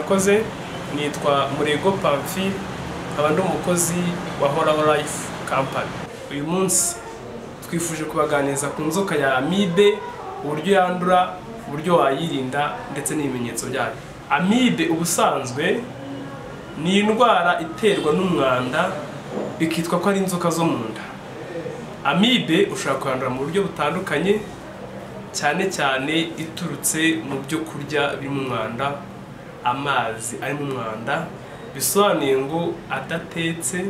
Murakoze. Nitwa Murego Pamphile, nkaba ndi umukozi wa Horaho Life Company. Uyu munsi twifuje kubaganiriza ku nzoka ya amibe, uburyo yandura, uburyo wayirinda ndetse n'ibimenyetso byayo. Amibe ubusanzwe ni indwara iterwa n'umwanda, bikitwa ko ari inzoka zo mu nda. Amibe ushobora kwandura mu buryo butandukanye, cyane cyane iturutse mu byo kurya birimo umwanda, amazi arimo umwanda, bisobanuye ngo adatetse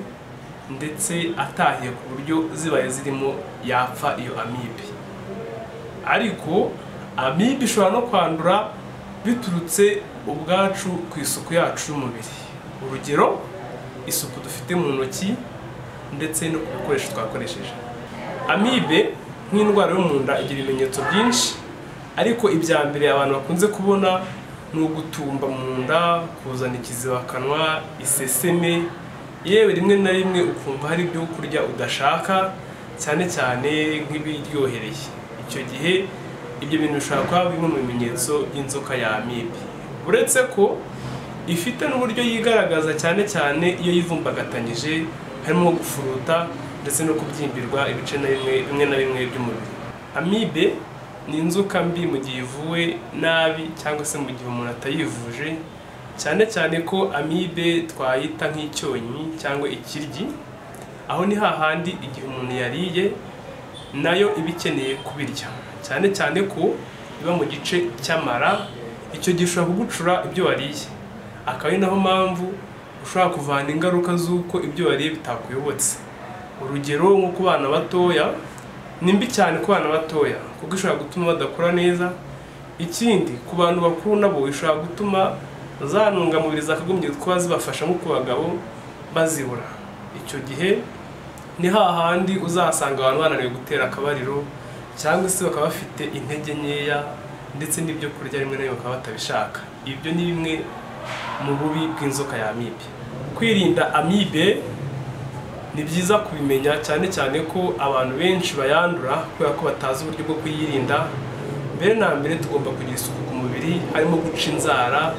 ndetse atahiye ku buryo zibaye zirimo yapfa iyo amibe. Ariko amibe ishobora no kwandura biturutse ubwacu ku isuku yacu y'umubiri. Urugero, isuku dufite mu ntoki ndetse no ku bikoresho twakoresheje. Amibe nk'indwara yo mu nda igira ibimenyetso byinshi, ariko ibya mbere abantu bakunze kubona ni ugutumba mu nda, kuzana ikizibakanwa, iseseme, yewe rimwe na rimwe ukumva hari ibyo kurya udashaka, cyane cyane nk'ibiryohereye. Icyo gihe ibyo bintu bishobora kuba bimwe mu bimenyetso by'inzoka ya amibe. Uretse ko ifite n'uburyo yigaragaza, cyane cyane iyo yivumbagatanyije, harimo gufuruta ndetse no kubyimbirwa ibice na bimwe na bimwe by'umubiri. Amibe ni inzoka mbi mu gihe ivuwe nabi cyangwa se mu gihe umuntu atayivuje, cyane cyane ko amibe twayita nk'icyonyi cyangwa ikiryi, aho ni hahandi igihe umuntu yariye nayo iba ikeneye kubirya, cyane cyane ko iba mu gice cy'amara. Icyo gihe ushobora kugucura ibyo wariye, akaba ari naho mpamvu ushobora kuvana ingaruka z'uko ibyo wariye bitakuyobotse. Urugero nko ku bana batoya, ni mbi cyane ku bana batoya kuko ishobora gutuma badakura neza. Ikindi, ku bantu bakuru nabo ishobora gutuma za ntungamubiri zakagombye kuba zibafasha nko ku bagabo bazibura. Icyo gihe ni hahandi uzasanga abantu bananiwe gutera akabariro, cyangwa se bakaba bafite intege nkeya, ndetse n'ibyo kurya rimwe na rimwe bakaba batabishaka. Ibyo ni bimwe mu bubi bw'inzoka ya amibe. Kwirinda amibe ni byiza kubimenya, cyane cyane ko abantu benshi bayandura kubera ko batazi uburyo bwo kuyirinda. Mbere na mbere tugomba kugira isuku ku mubiri, harimo guca inzara,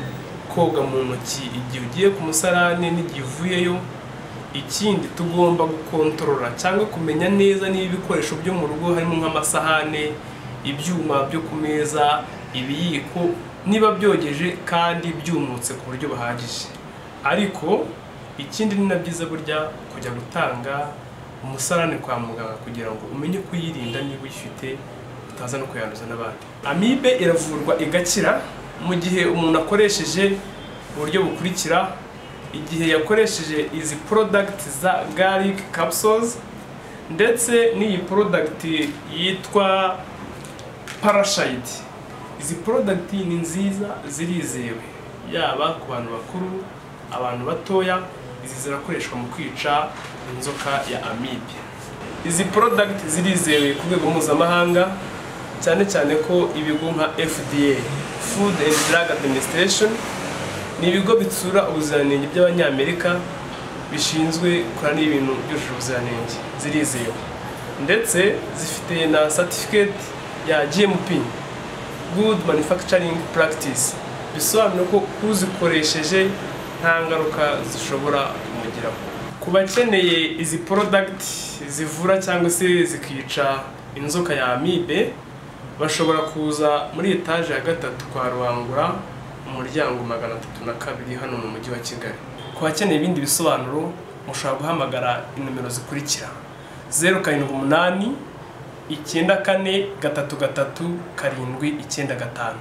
koga mu ntoki igihe ugiye ku musarani n'igihe uvuyeyo. Ikindi, tugomba gukontorora cyangwa kumenya neza niba ibikoresho byo mu rugo, harimo nk'amasahane, ibyuma byo ku meza, ibiyiko, niba byogeje kandi byumutse ku buryo buhagije. Ariko ikindi ni na byiza burya kujya gutanga umusarane kwa muganga kugira ngo umenye kuyirinda niba uyifite, utaza no kuyanduza n'abandi. Amibe iravurwa igakira mu gihe umuntu akoresheje uburyo bukurikira: igihe yakoresheje izi product za garlic capsules ndetse n'iyi product yitwa Parashide. Izi product ni nziza, zirizewe, yaba ku bantu bakuru, abantu batoya. Izi zirakoreshwa mu kwica inzoka ya amibe. Izi product zirizewe ku rwego mpuzamahanga, cyane cyane ko ibigo nka FDA, Food and Drug Administration, ni ibigo bitsura ubuziranenge by'Abanyamerika bishinzwe gukora n'ibintu byujuje ubuziranenge. Zirizewe ndetse zifite na certificate ya GMP, Good Manufacturing Practice, bisobanura ko uzikoresheje nta ngaruka zishobora kumugiraho. Ku bakeneye izi product zivura cyangwa se zikica inzoka ya amibe, bashobora kuza muri etaje ya 3 kwa Rubangura, umuryango 302, hano mu mujyi wa Kigali. Ku bakeneye ibindi bisobanuro mushobora guhamagara inomero zikurikira: 078 94 33 795.